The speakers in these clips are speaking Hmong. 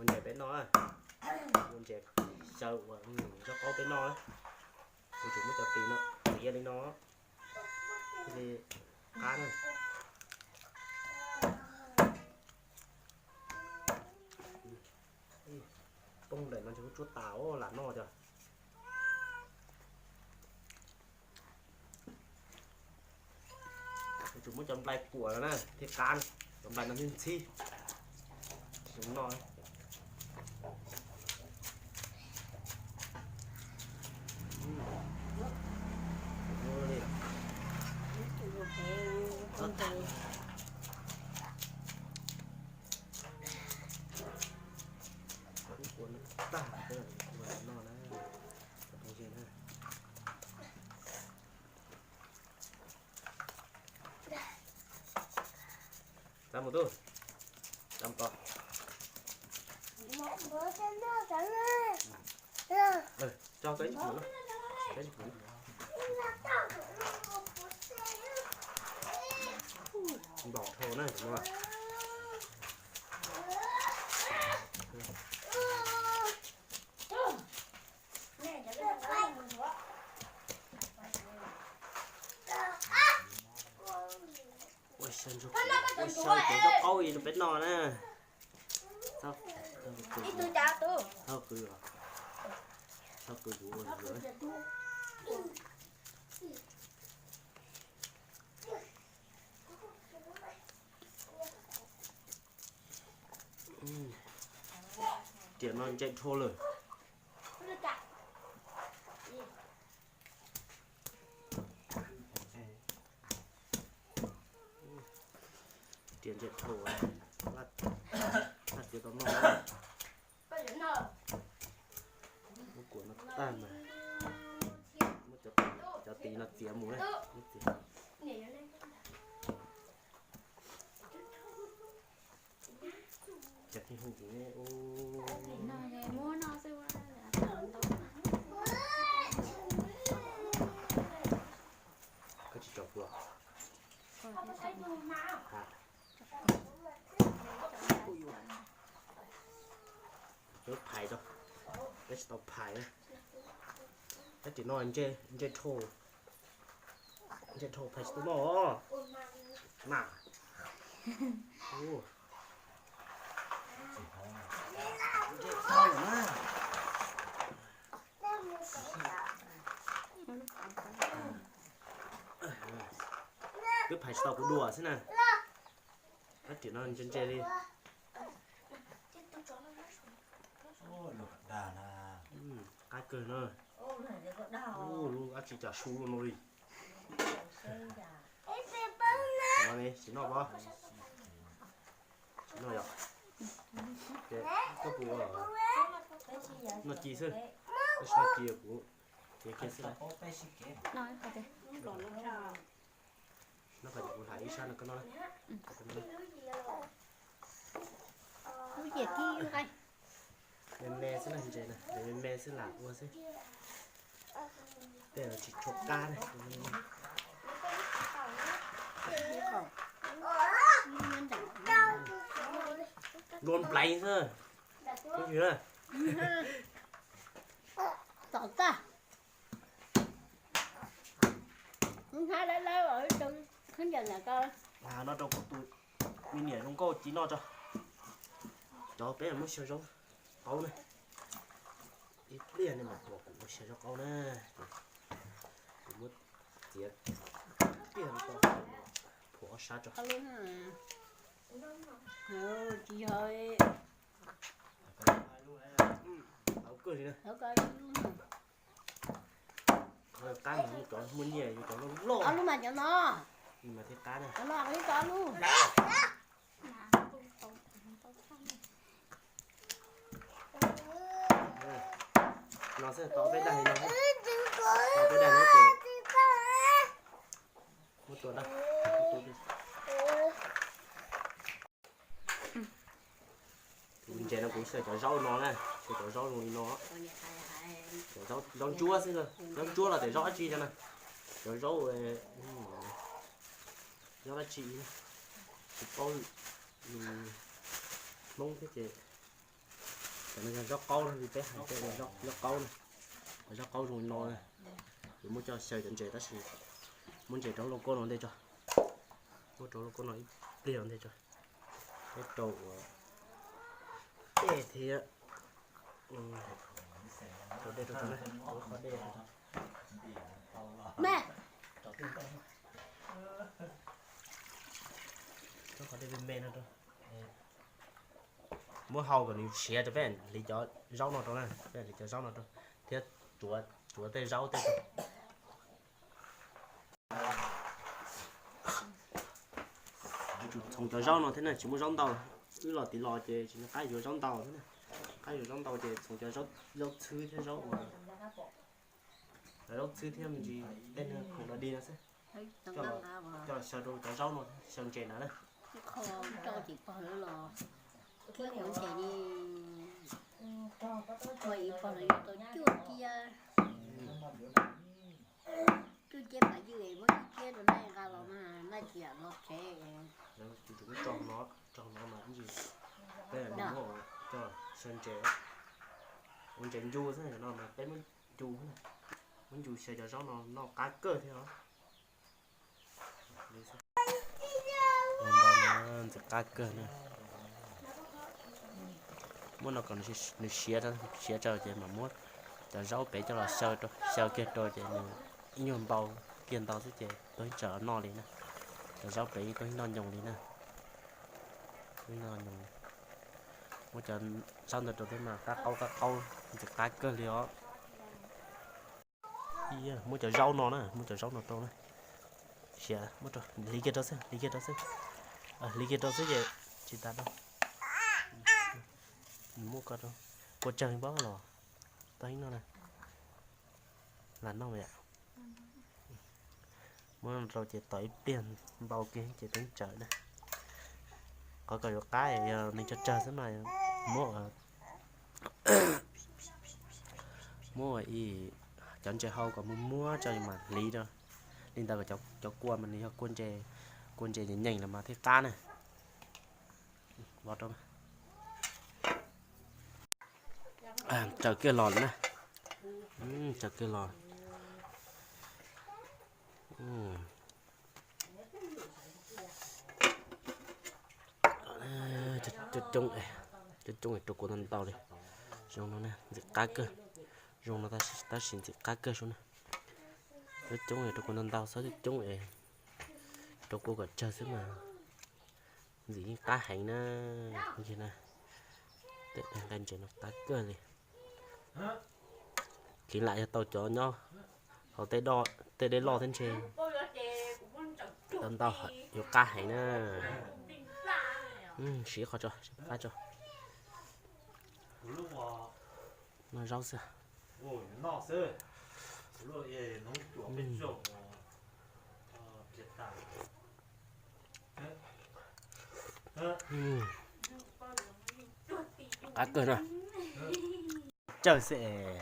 Ua ntses peb noj, ua ntses xyaw uas zaub qaub peb noj. Kuv tseem muab cov tis no txiav li no thiaj li qab na. Poob ntawm no ntshe kuv tsuab tas lam noj cov. Kuv tseem muab cov nplai kuam no na thiaj qab na, cov nplai no ntxhib ntxhib. Tsis zoo noj. Kuv kuam no tag, kuv mam noj na, cov phooj ywg na. Tsa mus tub, tsa mus tos. Tso peb ib pum na, peb ib pum na. Nplaum dhau na cov no. Ua xyaw cov zaub qaub rau peb noj na. Txhob qw, txhob qw kuv ua. Tiam no ntse dhau lawm. Tiam ntse dhau, laj tiav tau noj. Muab kuam no tag mas muab cov tis no txiav mus na. Cov tij hu kuv. Koj tsis tso kuv los? Peb phais tau, peb tsis tau phais na. Peb tim no ntse dhau, ntse dhau phais tsis tau noj os. Na, ntse dhau lawm na. Twb phais tsis tau kuv dua xwb na. Peb tim no ntse ntse li. Qab kawg na. Lub dab tsi cas su luaj no li. No ne, tsis noj pab. Tsis noj yom. Koj puas noj ci xwb? Koj tsis noj ci kuv txiav kiag xwb na. Noj qhov kuv hais ib sab no koj noj. Lub ciam tib nqaij. Me me xwb na, ntses na, me me xwb lam ua xwb. Tej no tsis tshua qab na. Luaj nplaiv xwb. Phooj ywg na. Tom tag. Hnab lawb lawb os, khaub ncaws ntawm ko. No rau kuv tus me niam zoo nkauj ci noj tso. Cov peb muab xyaw zaub qaub na. Ib pliag nej mam pom kuv ua xyaw zaub qaub na. Kuv muab txiav tiag li ko, phuam ob sab tso. Tsis yog. Hauv kawg li na. Qhov qab mas muaj cov muaj nyiaj, yus cov loj loj. Ob lub mas cov no. Mas thiaj qab na. Cov no li cov lub. No xwb, tau peb dag li no. Tau peb dag no ces muab tua da. Tus ntses no kuv xyaw cov zaub no na, xyaw cov zaub zoo li no. Cov zaub ntsuab xwb, zaub ntsuab los tias zaub dab tsi no na. Cov zaub, zaub dab tsi, tsis paub, Hmoob thiab ces Cov no yog zaub qaub no, peb hais tias zaub qaub na. Cov zaub qaub zoo no na, yuav muab coj xyaw cov ntses tab sis muab ntses rau lub lauj kaub no ntej tso. Muab rau lub lauj kaub no ib pliag ntej tso. Peb rau ua dej thiab, rau dej rau qhov dej. Rau qhov dej me me no rau. Muab hau kom nws siav rau peb hliv cov zaub no rau na, peb hliv cov zaub no rau thiab tsuav tej zaub tej rau. Txhoov cov zaub no thiab na, tsis muaj zaub ntau. Wb los tiv los ces tsis nco qab yuav zaub ntau thiab na. Qab yuav zaub ntau ces txhoov cov zaub txhwb thiab zaub ua, zaub txhwb thiab me ntsis tej khoom dog dig no xwb. Coj los xyaw rau cov zaub no, xyaw ntses ntawd na. Qho rau ces pog lawv los, kiag ua ntses ni, ua ib pog lawv yuav tau cuaj ciab, cuaj ciab pam ywj es muab ib ciab rau nej nqa los mas nej tsis yam los tsev. Lawv tus tus tso no, tso no mas ib ntsis peb muab coj xyaw ntses, ua ntses ncu xwb no mas peb muab ncu, muab ncu xyaw cov zaub no noj qab kawg thiab os. Ntau no ntxim qab kawg na. Muab no kom nws siav, siav rau ces mam muab cov zaub pem coj los xyaw, xyaw kiag rau ces nws ib nyuag npau kiag ntau xwb ces tuaj ib tsam noj li na. Cov zaub pem yeej tuaj ib noj nyoos li na. Tuaj ib noj nyoos. Muab cov zaub ntawd rau thiab mas qab qaub qab qaub ntxim qab kawg li os. Muab cov zaub no na, muab cov zaub no rau na. Siav, muab rau, hliv kiag rau xwb, hliv kiag rau xwb. Hliv kiag rau xwb ces tsis tas rau. Muab ko rau, kua tsawg npaum los tau ib no na. Lam noj yom. Muab rau ces tos ib pliag npau kiag ces peb tsawm na. Qhov kom yuav qab yog neeg tsawg tsawg xwb mas muab, muab ua ib cov ntses hau kom muag muag tso mas hliv rau. Li ntawd kom cov kua mas nws yog kua ntses, kua ntses nyeem nyeem los mas thiaj qab na. Vov rau. Tsaws kiag los na. Tsaws kiag los. Coob coob, coob coob rau kua ntau ntau li. Zoo no na ntxim qab kawg. Zoo no tab sis ntxim qab kawg sub na. Coob coob rau kua ntau ntau, xob coob coob es rau kua kom tsawg xwb mas. Ntxim yeej qab heev na. Yog na, tej nqaij ntses no qab kawg li. Khiv lam yog tau cov nyob hauv tej dej loj thiab ntshe tau ntau, yuav qab heev na. Siv qhov tso, siv qab tso. Noj zaub xwb. Qab kawg na. Tsawg xwb es.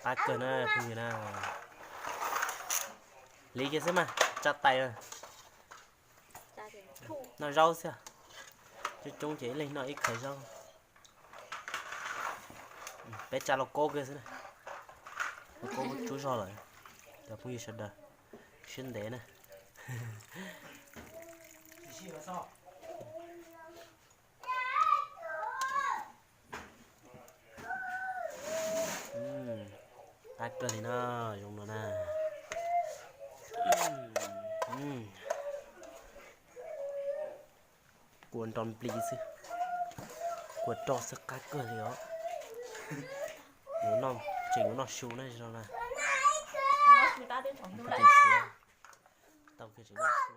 Qab kawg na phooj ywg na. Hliv kiag xwb mas tsa tais. Noj zaub xwb. Coob coob ces ib leeg noj ib khawv zaub. Peb tsa lauj kaub kiag xwb na. Lauj kaub tsub zog lawm. Cov phooj ywg sawv daws siab ntev na. Qab kawg li no, zoo no na. Kua nroj nplig xwb, kua roj xwb qab kawg li os. Yuav noj, tseem yuav noj su na no na. Tau kiag tseem noj su.